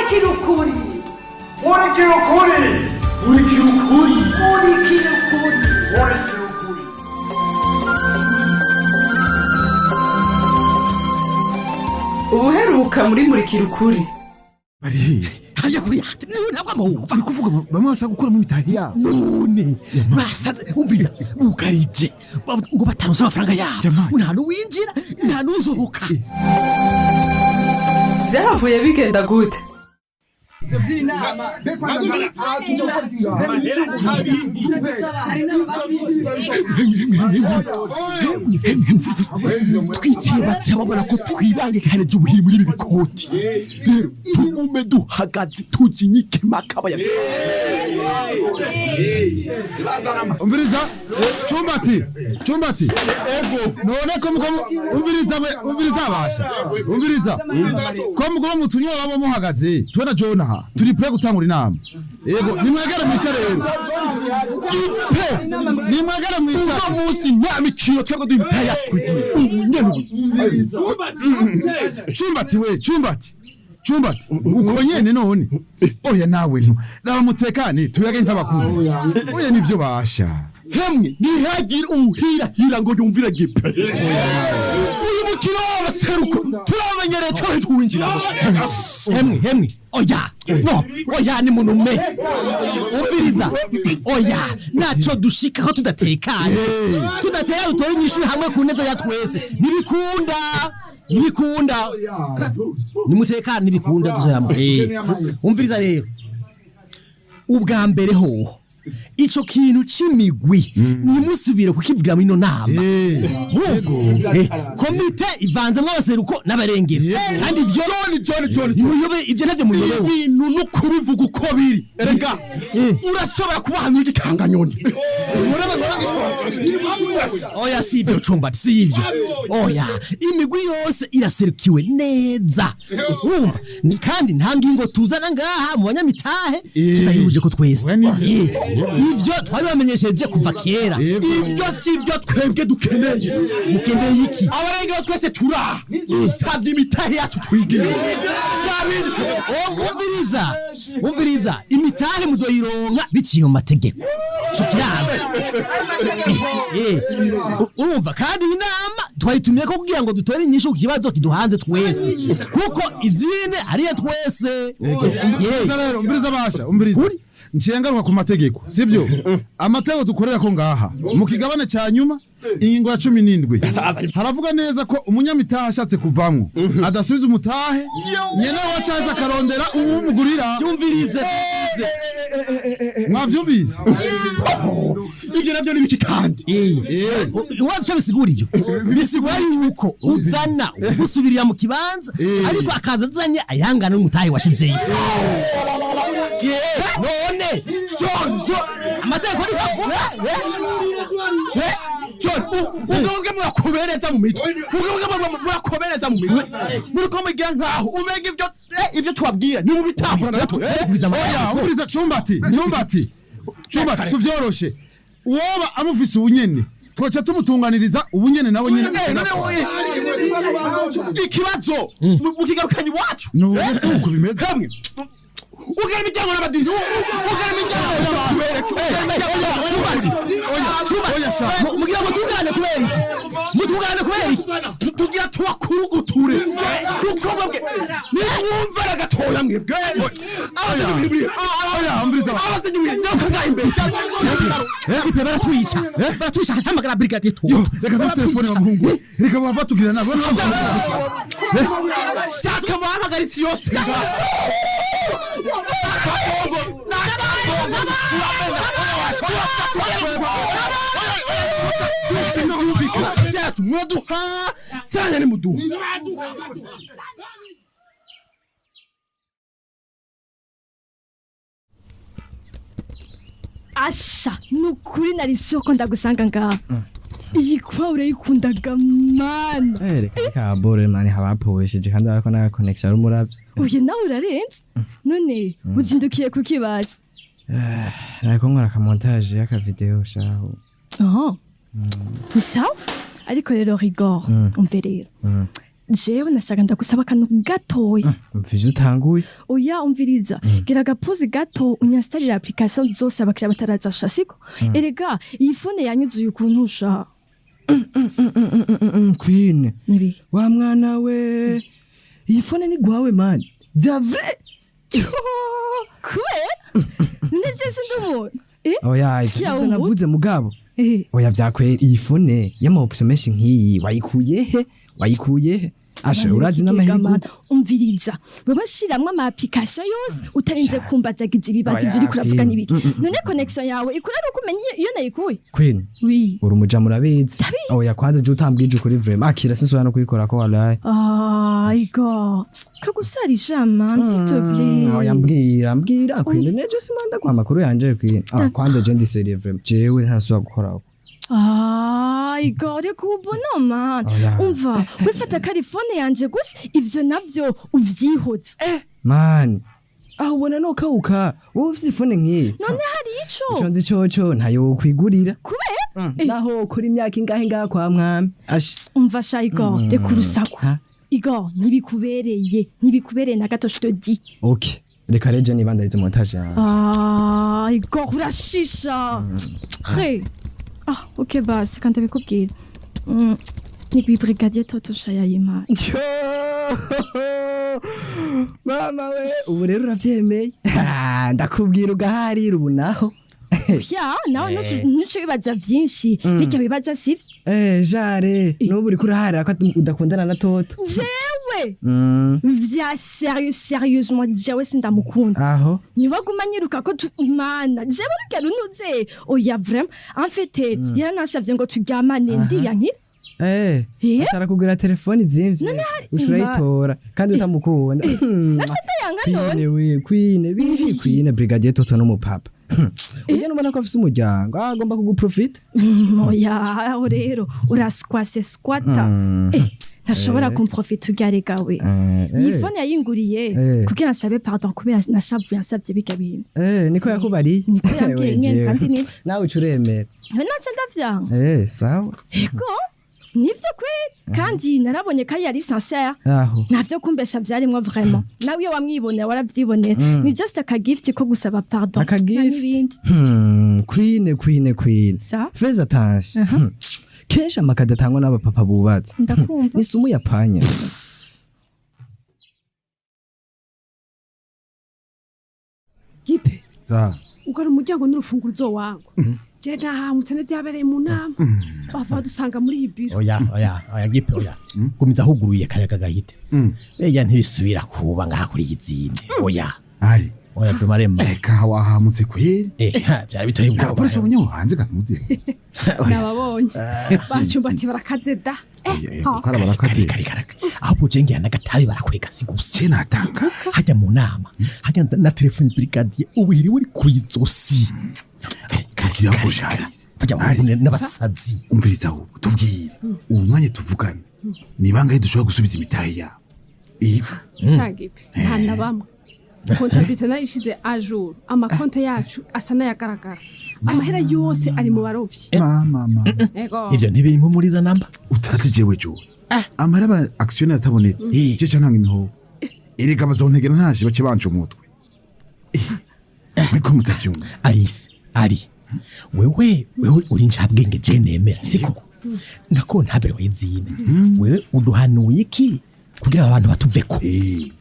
Murikira ukuri. Murikira ukuri. Murikira ukuri. Murikira ukuri. Murikira ukuri. Ubuheruka muri Murikira Ukuri. Bari hehe? Hariya kuriya niwe ntabwo amawumva. Ni kuvuga bamwe basaba gukuramo imitahe yabo. None basaze, umviriza, bukarije ngo bataronse amafaranga yabo. Jamani. Nta n'uwinjira, nta n'usohoka. Vyahavuye bigenda gute? Twiciye baca babona ko twibangikanije ubuhiri muri ibi bikoti. Rero tugume duhagaze, tujinyike makabaya. Umviriza, Cumbati, Cumbati. Ego. None ko muko umviriza we, umviriza basha. Umviriza. Ko muko mutunywa baba muhagaze. Twe na John aha. Turi pre gutangura inama. Ego, nimwegere mwicare rero. Ipe. Nimwegere mwicare. Uno munsi nta mikino, twebwe duha imitahe yacu twigira ubu nyene ubu. Cumbati we, Cumbati. Cumbati. Uko nyene none. Oya nawe nto. Raba mutekane tuyage nk'abakuze. Oya nivyo basha. Hemwe, ntihagire uwuhirahira ngo yumvire gipe. Uyu mukino w'abaseruko turabamenyereye, twari tuwinjiramo. Hemwe, hemwe, oya, no, oya, ni munume. Umviriza, oya, naco dushika ko tudatekanye, tudatera dutore inyishu hamwe ku neza ya twese. Ntibikunda, ntibikunda. Nimutekane, ntibikunda tuzayama. Umviriza rero, ubwa mbere hoho ico kintu c'imigwi ntimusubire kukivuga muri ino nama. Mwumva? Komite ivanzemwo abaseruko n'abarengera, kandi ivyo John, John, John, ntimuyobe, ivyo ntavyo muyobewe. Ibintu n'ukuri, vuga uko biri. Erega urashobora kubahanura igikanganyoni. Oya, si ibyo Cumbati, si ibyo, oya. Imigwi yose iraserukiwe neza, urumva? Kandi nta ngingo tuzana ngaha mu banyamitahe tutayihuje ko twese. Oya, nivyo. Ivyo twabibamenyesheje kuva kera. Yego. Ivyo si byo twebwe dukeneye. Mukeneye iki? Abarengero twese turaha dusavye imitahe yacu twigira. Umviriza, umviriza, imitahe muzoyironka biciye mu mategeko, ico kiraza. Urumva, kandi iyi nama twayitumye ko kugira ngo dutore inyishu ku kibazo kiduhanze twese, kuko izine ariyo twese. Umviriza rero, umviriza basha, umviriza. Nciye ngaruka ku mategeko, sibyo? Amategeko dukorera ko ngaha mu kigabane ca nyuma, ingingo ya 17, haravuga neza ko umunyamitahe ashatse kuvamwo adasubiza umutahe nyene wacaza, akarondera uwumugurira. Byumvirize. Mwavyumvise? Ivyo navyo ni biki kandi? Iwacu ico bisigura, ivyo bisigura yuko uzana gusubirira mu kibanza, ariko akaza azanye ayangana n'umutahe washizeyo. None John, John, amategeko ni avuga. John, ubwo bwe murakobereza mu mitwe, ubwo bwe murakobereza mu mitwe, muriko mugira nkaho umenga ivyo tubabwira ni mu bitahura na gato. Kugwiza Oya, amategeko. umviriza Cumbati, Cumbati, Cumbati, tuvyoroshe. Uwoba amufise ubunyene, twoca tumutunganiriza ubunyene nawe nyene. None ikibazo mukigarukanye iwacu. Nubetse uko bimeze. Hamwe ugara imiryango n'amadirisha, ugara imiryango, ugara imiryango. Cumbati, Oya, oya sha. Mugira mutungane kubera iki? Mutungane kubera iki? Tugira tubakuruguture, kuko mwebwe niwumva na gatoya mwebwe. Oya, umviriza. Abasenyi nyaruka ngaha imbere. Ipe, baratwica, baratwica, hamagara brigadier tu. Yo, reka dufite telefone wa muhungu. Reka bava tugira nabo. Shaka bahamagaritse yose. Byacu muraduha cyane, nimuduha. Asha, nukuri nari soko ndagusanga ngaha. Iyi kwa urayikundaga mana. Reka kabore mani, habapoesheje kandi ariko n'aka connection ari umuravyi. Uyu nawe urarenze. None uzindukiye kuki basi? Nariko nkora aka montage y'aka video shaho. Aha. Ni sawa? Ariko rero Rigor, umve rero. Jewe nashaka ndagusaba akantu gatoya. Mvije utanguye. Oya, umviriza, gira agapozi gato unyasitarira application zose abakiriya bataraza sha, siko? Erega iyi phone yanyuzuye ukuntu sha. Queen. Nibi? Wa mwana we, iyi phone ni gwawe man, bya vrai. Kubera none je sindi umuntu, eh? Oya, Sikia ivyo ubu. navuze mugabo. Eh. Oya, vyakwera, iyi phone y'ama option menshi nk'iyi wayikuye he? Wayikuye he? Asha, urazi n'amahirwe. Umviriza, wewe shiramwo ama application yose utarinze kumbazagiza ibibazo. Oya, Ivyo uriko uravuga Queen. n'ibiki none? Connection yawe ikora ari uko umenye iyo nayikuye? Queen. Oui. Uri umuja, murabizi. Ndabizi. Oya, kwanza je utambwije ukuri, vraiment akira sinsoya no kuyikora ko walayi. Ah, Igor, kagusarisha man, s'il te plaît. Oya, mbwira, mbwira Queen, neje simanda kwa makuru yanje Queen. Ah, kwanza je ndi sérieux, vraiment jewe ntasubira gukoraho. Ah, Igor, reka ubona man. Oya. Umva, wifata telefone yanje gusa, ivyo navyo uvyihoze. Man, aho ubona nokawuka wowe ufise iphone nk'iyi? None hari Ico ico? nzi coco ntayo wokwigurira. Kubera? Naho ukora imyaka ingahe ngaha kwa mwami, asha. Umva sha Igor, reka urusaku. Ha? Igor, ntibikubereye, ntibikubereye na gato, je te dis. Okay, reka reje nibandarize montage yawe. Ah, Igor, urashisha. He. Ah, ok, basi kandi abikubwira. Ni brigadier Toto Shayayima. Cyo! Mama we, ubu rero uravyemeye. Ah, ndakubwira ugaharira ubu naho. Ya, nawe ntuce wibaza vyinshi. Bijya wibaza sivyo? Eh, jare n'ubu uriko uraharira ko udakundana na Toto. Jewe! Vya sérieux, sérieusement, jewe sindamukunda. Aho. Niwaguma nyiruka ko mana, jewe rurya runuze. Oya, vraiment. En fait, yaranasavye ngo turyamane ndiyankira. Eh, Eh? ashara kugura telefone izimvye. Uca urayitora kandi utamukunda. Naca ndayanga none. Queen we, Queen, bibi Queen, brigadier Toto n'umupapa. Ujya nubona ko afise umuryango, ah, agomba kuguprofita. Oya, aho rero uraskwase squata. Eh, ntashobora kumprofita urya rega we. Eh, Iyi eh. phone yayinguriye kugira nsabe pardon kubera nashavuye ansavye bijya bintu. Eh, niko yakubariye? Niko yambwiye We, nyene, jewe. kandi nivyo. Nawe uca uremera. Naca ndavyanga. Eh, sawa. Ego, nivyo kweri, kandi narabonye ko yari sincère. Aho. Ntavyo kumbesha vyarimwo, vraiment. Nawe iyo wamwibonera waravyibonera, ni just akagift ko gusaba pardon. Aka Nta gift. n'ibindi. Queen, Queen, Queen. Sa? Fais attention. Kenshi amakado atangwa n'abapapa bubatse. Ndakumva. Ni sumu ya panya. Gipe. Za. Ugara umuryango n'urufunguruzo wangu, je ntahamutse n'ibyabereye mu nama, bava dusanga muri iyi biro. Oya, oya, oya Gipe, oya, gumiza huguruye akayaga gahite. Beya ntibisubira kuba ngaha kuri iyi zine, oya. Ari. Oya, vraiment rema. Eka, wahamutse kweri. Eh, ha, byari biteye Nta ubwoba. polisi wabonye aho hanze gamuze? Nababonye bacumbati barakaze da, eh. Kuko ara barakaze. Kare kare, ahubwo je ngira n'agatabi barakureka si gusa. Je natanga. Hajya mu nama, hajya na telefone brigadier ubuhiri uri ku izosi. Tubwire aho usharize. Bajya Ari. n'abasazi. Umviriza, ahubwo tubwire ubu mwanya tuvugana ni bangahe dushobora gusubiza imitahe yabo? Yego. Sha Gipe, nta na bamwe. Comptabilité nayo ishize à jour amakonte yacu asa n'ayagaragara, amahera yose ari mu barovyi. Mama, mama. Ego. Ivyo ntibimpumuriza namba. Utazi jewe jewe amara aba actionnaire atabonetse, Eh. je ca ntanga imihoho. Erega bazontegera ntaje bace banje umutwe. Muriko mutavyumva. Alice, ari wewe, wewe uri ncabwenge je nemera, siko nako ntabere wizine. Wewe uduhanuye iki kugira abantu batuveko? Eh.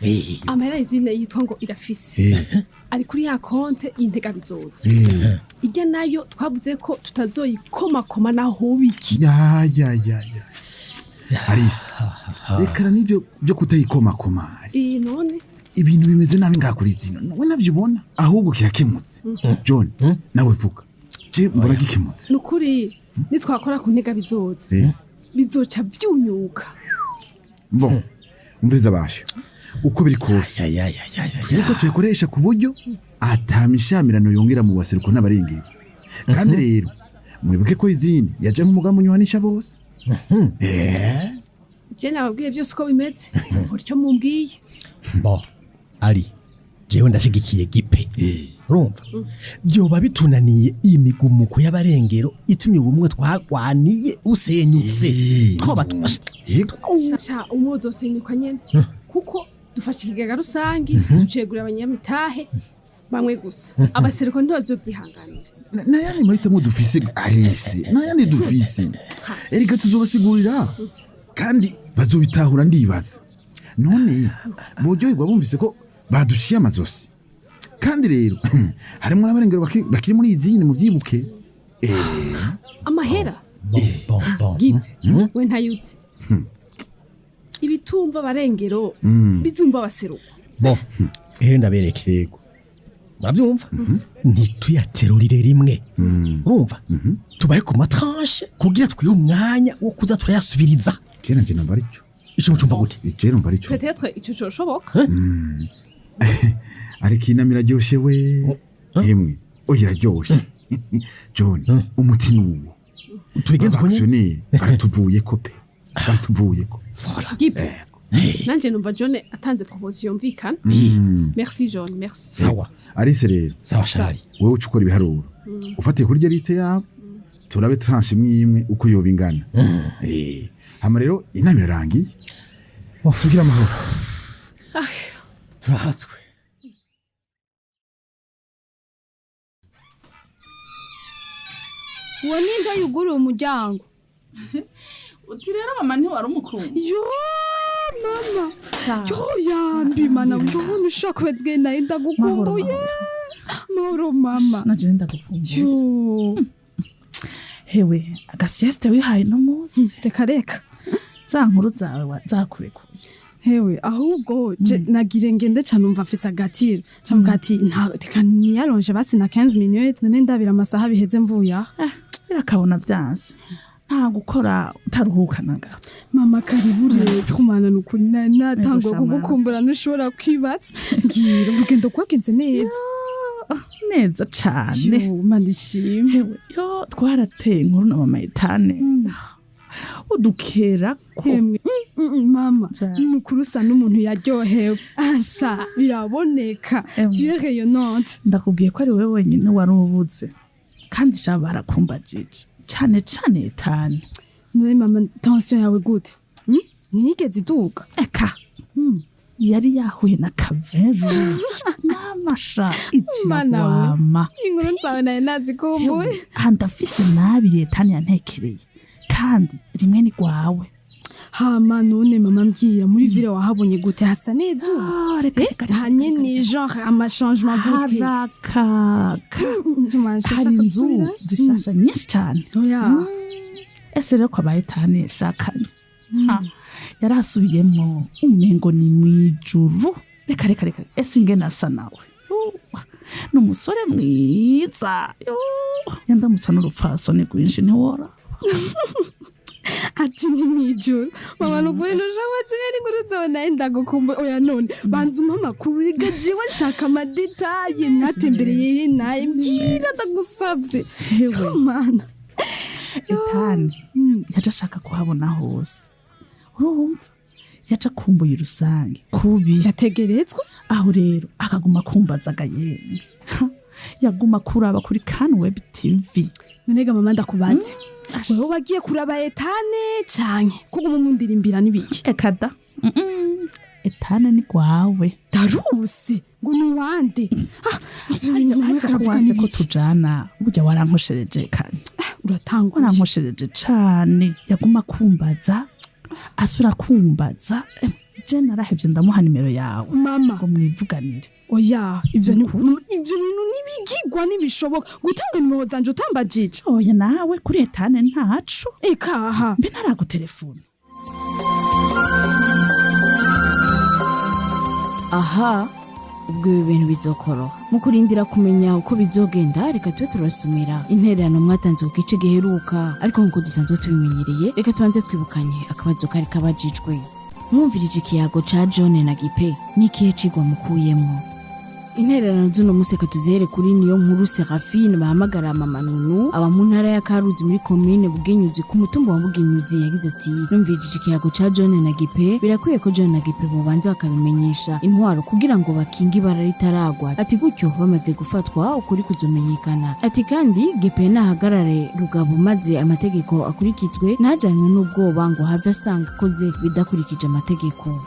Eh. Amahera izine yitwa ngo irafise Eh. ari kuri ya konte y'integabizoza. Eh. Ijya nayo twavuze ko tutazoyikomakoma naho biki. Ya ya ya ya, Alice, rekana n'ivyo byo kutayikomakoma. Iyi none. Ibintu bimeze nabi ngaha kuri zino, we navyo ubona. Ahubwo kirakemutse. John, nawe vuga, je mbona gikemutse. Ni ukuri nitwakora ku ntegabizoza Eh. bizoca vyunyuka. Bon, umviriza basha, uko biri kose Ya ya ya ya ya. Nuko tuyakoresha ku buryo atamishamirano yongera mu baseruko n'abarengera. Kandi rero mwibuke ko izindi yaje nk'umugambi unywanisha bose. Eh. Je nababwiye byose uko bimeze, nkora icyo mumbwiye. Bon, ari jewe ndashigikiye Gipe. Eh. Urumva byoba bitunaniye iyi migumuko y'abarengero itumye ubumwe twagwaniye usenyutse, twoba Yego. Sha, umwe uzosenyuka nyene, kuko dufashe ikigega rusangi ducegura abanyamitahe bamwe gusa, abaseruko ntibazovyihanganira. Nayandi mahitamo dufise, Arise, nayandi dufise. Erega tuzobasigurira kandi bazobitahura, ndibaza. None boryoherwa bumvise ko baduciye amazosi? Kandi rero harimo n'abarengero bakiri muri izindi, muvyibuke. Amahera. Bon, bon, bon. Gipe we ntayutse ibitumva abarengero bizumva abaseruko. Bon, ehere ndabereke. Yego. Murabyumva, ntituyaterurire rimwe, urumva, tubaye ku ma tranches kugira twihe umwanya wo kuza turayasubiriza. Kera nje numva arico. Ico mucumva gute? Je numva arico. Peut-être ico coshoboka. Ariko inama iraryoshe we, hemwe, oya, iraryoshe. John, umuti nuwo. Tubigenze uko nyene. Aba actionnaires baratuvuyeko pe, baratuvuyeko. Gipe, nanje numva John atanze proposition yumvikana. Merci John, merci. Sawa. Arise rero. Sawa shari. Wewe uca ukora ibiharuro ufatiye kuri rya liste yabo, turabe tranche imwe imwe uko yoba ingana. Hama rero inama irarangiye, tugira amahoro. Turahatswe. Uwo ninde yuguruye umuryango? Uti rero mama, ntiwari umukumbi. Yo mama, yo yambi mana, yo nushaka kubezwe naye, ndagukumbuye. Mahoro mama. Naje ndagukumbuye. Yo. Hewe, aga sieste wihaye no munsi? Reka reka. Za nkuru zawe zakurekuye. Hewe, ahubwo je nagire ngende cane, numva mfise agatiro, cavuga ati nta reka niyaronje basi na 15 minutes, none ndabira amasaha biheze mvuye aha. Birakabona vyanse, nta gukora utaruhuka na gato. Mama, karibu rero kumana, nukuri natanguye Ego, kugukumbura ntushobora kwibatsa. Mbwira, urugendo rwagenze neza? Neza cane. Yo mana, ishimwe. Hewe yo, twarateye inkuru na mama Etane, udukera ko. Hemwe, mama, nukuri usa n'umuntu yaryohewe, asha biraboneka. Emwe. Tu es rayonnante. Ndakubwiye ko ari wowe wenyine wari ubuze, kandi sha barakumbajije cane cane Etane. None mama, tension yawe gute? Ntiyigeze iduka? Eka, yari yahuye na kaveru n'amasha. Mana we. Ikirwama. Inkuru nzawe nawe nazikumbuye. Aha ndafise nabi Etane yantekereye, kandi rimwe ni rwawe. Hama none mama, mbwira, muri ville wahabonye gute? Hasa neza ubu? Ah, reka reka reka. Hanini, genre ama changement gute? Harakaka, hari inzu zishasha nyinshi cane. Oya. Ese rero kwabaye Etane shakanye, ha yarasubiyemo umengo ni mwijuru. Reka reka reka, ese ingene asa nawe? Ni umusore mwiza. Yandamutsa n'urupfasoni rwinshi, ntiwora. Ati ni mwijuru mama, nukuri ntushabatse rero inkuru zawe nawe ndagukumbuye. Oya none banza umpe amakuru rega, jewe nshaka ama détails. Mwatembereye naye? Mbwira, ndagusabye. Hewe. Mana. Etani yaje ashaka kuhabona hose, urumva yaje akumbuye rusange kubi. Yategerezwa. Aho rero akaguma kumbazaga, yemwe. Ha, yaguma kuraba kuri kan web TV. None ga mama, ndakubaze, wewe wagiye kuraba Etane canke kuguma umundirimbira n'ibiki? Ekada. Etane ni gwawe. Daruse ngo ni uwande? Ah, ivyo bintu mama karavuga Wase ko n'ibiki? tujana burya, warankoshereje kanye. Uratanguye. Warankoshereje cane, yaguma kumbaza, asubira kumbaza. Je narahevye ndamuha nimero yawe Mama. ngo mwivuganire. Oya, ivyo ni ivyo bintu ntibigigwa, ntibishoboka gutanga nimero zanje utambajije. Oya nawe, kuri Etane ntaco. Ekaha. Mbe ntaragutelefona? Aha ubwo ibi bintu bizokoroha. Mu kurindira kumenya uko bizogenda, reka tube turasomera intererano mwatanze ku gice giheruka. Ariko nk'uko dusanzwe tubimenyereye, reka tubanze twibukanye akabazo kari kabajijwe. Mwumvirije ikiyago ca John na Gipe, n'ikihe cigwa mukuyemwo? Intererano z'uno munsi reka tuzihere kuri niyo nkuru Serafine bahamagara Mama Nunu, aba mu ntara ya Karuzi muri komine Bugenyuzi ku mutumba wa Bugenyuzi. Yagize ati: "Numvirije ikiyago ca John na Gipe, birakwiye ko John na Gipe bobanza bakabimenyesha intwaro kugira ngo bakinge ibara ritaragwa." Ati gutyo bamaze gufatwa ukuri kuzomenyekana. Ati kandi Gipe nahagarare rugabo maze amategeko akurikizwe, ntajanwe n'ubwoba ngo have asanga akoze bidakurikije amategeko.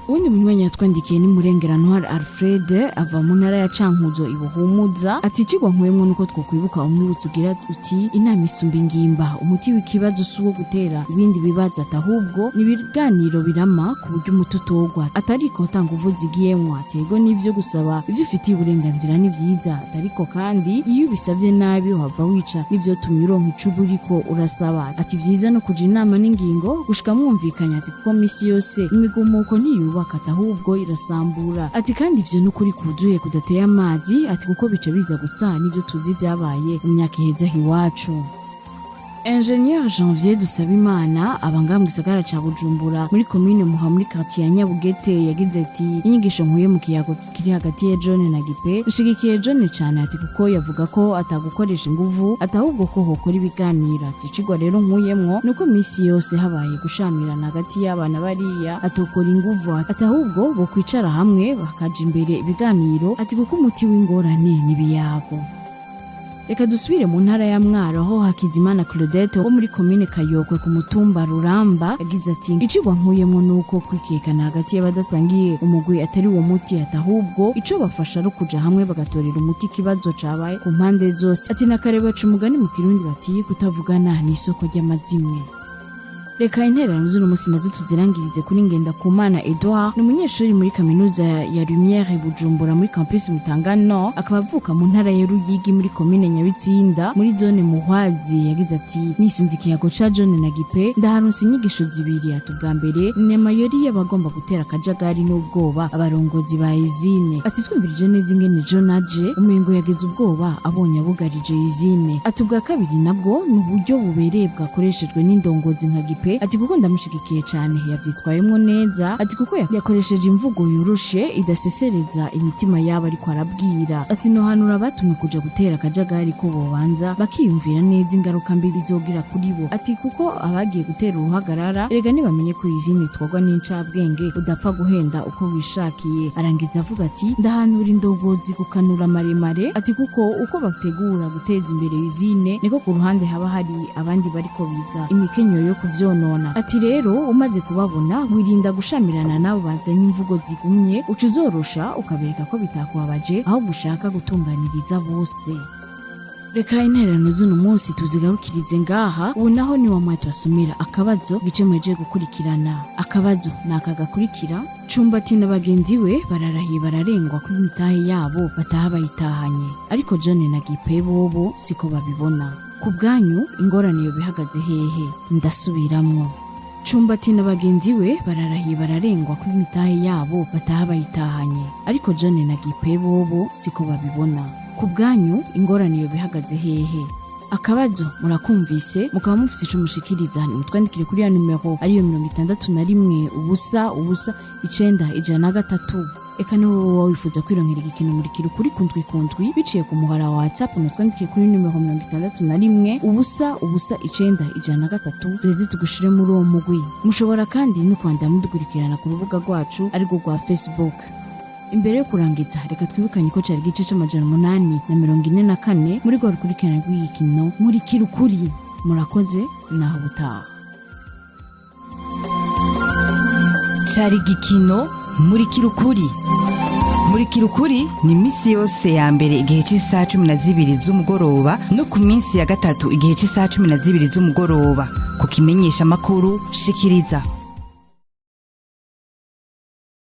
Uwundi munywanyi yatwandikiye ni Murengera Ntwari Alfred, ava mu ntara ya Cankuzo ibuhumuza. Ati: "Icigwa nkuyemwo nuko twokwibuka umwibutso ugira uti inama isumba ingimba. Umuti w'ikibazo si uwo gutera ibindi bibazo, ati ahubwo ni ibiganiro birama ku buryo umuti utogwa." Atariko ta nguvu zigiyemwo. Ati ego n'ivyo, gusaba ivyo ufitiye uburenganzira ni vyiza, atariko kandi iyo ubisavye nabi uhava wica n'ivyotumye uronka ico uba uriko urasaba. Ati vyiza no kuja inama n'ingingo gushika mwumvikanye, ati kuko misi yose imigumuko ntiyubaka, ati ahubwo irasambura. Ati kandi ivyo n'ukuri kuzuye kudateye amazi, ati kuko bica biza gusa n'ivyo tuzi vyabaye mu myaka iheze aho iwacu. Ingénieur Janvier Dusabimana aba ngaha mu gisagara ca Bujumbura muri komine Muha muri quartier ya Nyabugete, yagize ati: "Inyigisho nkuye mu kiyago kiri hagati ya John na Gipe, nshigikiye John cane." Ati kuko yavuga ko atagukoresha inguvu, ati ahubwo ko hokora ibiganiro. Ati icigwa rero nkuyemwo nuko misi yose habaye gushamirana hagati y'abana bariya atokora inguvu, ati ahubwo bokwicara hamwe bakaja imbere ibiganiro, ati kuko umuti w'ingorane n'ibiyago. Reka dusubire mu ntara ya Mwaro aho Hakizimana Claudette wo muri komine Kayokwe ku mutumba Ruramba yagize ati: "Icigwa nkuyemwo nuko kwikekana hagati y'abadasangiye umugwi atari uwo muti, ati ahubwo ico bafasha ari ukuja hamwe bagatorera umuti ikibazo cabaye ku mpande zose." Ati na kare baca umugani mu Kirundi bati kutavugana ni isoko ry'amazimwe. Reka intererano z'uno munsi nazo tuzirangirize kuri Ngendakumana Edouard, ni umunyeshuri muri kaminuza ya Lumière Bujumbura muri campus Mutanga Nord, akaba avuka mu ntara ya Ruyigi muri komine Nyabitsinda muri zone Muhwazi. Yagize ati: "Nisunze ikiyago ca John na Gipe, ndaharonse inyigisho zibiri." Ati ubwa mbere ni amayori y'abagomba gutera akajagari n'ubwoba abarongozi ba usine. Ati twumvirije neza ingene John aje umengo yagize ubwoba abonye abugarije usine. Ati ubwa kabiri nabwo ni uburyo bubereye bwakoreshejwe n'indongozi nka Gipe, ati kuko ndamushigikiye cyane, yavyitwayemwo neza, ati kuko yakoresheje imvugo yoroshe idasesereza imitima yabo ariko arabwira. Ati nohanura abatumwe kuja gutera akajagari ko bobanza bakiyumvira neza ingaruka mbi bizogira kuri bo, ati kuko abagiye gutera uruhagarara erega ntibamenye ko izindi twagwa n'incabwenge udapfa guhenda uko wishakiye. Arangiza avuga ati ndahanura indongozi gukanura maremare, ati kuko uko bategura guteza imbere usine niko ku ruhande haba hari abandi bariko biga imikenyero yo kuvyonona. Ati rero umaze kubabona wirinda gushamirana nabo bazanye imvugo zigumye, uca uzorosha ukabereka ko bitakubabaje ahubwo ushaka gutunganiriza bose. Reka intererano z'uno munsi tuzigarukirize ngaha. Ubu naho ni wa mwanya tubasomera akabazo gice muhejeje gukurikirana. Akabazo ni aka gakurikira: Cumbati na bagenzi we bararahiye bararengwa ko imitahe yabo bataha bayitahanye, ariko John na Gipe bobo siko babibona. Ku bwanyu ingorane yo bihagaze hehe? Ndasubiramwo: Cumbati na bagenzi we bararahiye bararengwa ko imitahe yabo bataha bayitahanye, ariko John na Gipe bobo siko babibona. Ku bwanyu ingorane yo bihagaze hehe? Akabazo murakumvise, mukaba mufise ico mushikiriza, nimutwandikire kuri ya numero ariyo 61 0 0 9 103. Eka niwe woba wifuza kwironkera igikino Murikira Ukuri kundwi kundwi biciye ku muhara wa WhatsApp, mutwandikire kuri numero 61 0 0 9 103, duheze tugushire muri uwo mugwi. Mushobora kandi no kwandira mudukurikirana ku rubuga rwacu arirwo rwa Facebook. Imbere yo kurangiza, reka twibukanye ko cari igice c'844 muri rwa rukurikirane rw'igikino Murikira Ukuri. Murakoze, naho ubutaha. Cari igikino Murikira Ukuri. Murikira Ukuri ni iminsi yose ya mbere igihe cy'isaha 12 z'umugoroba no ku minsi ya gatatu igihe cy'isaha 12 z'umugoroba ku kimenyesha amakuru Shikiriza.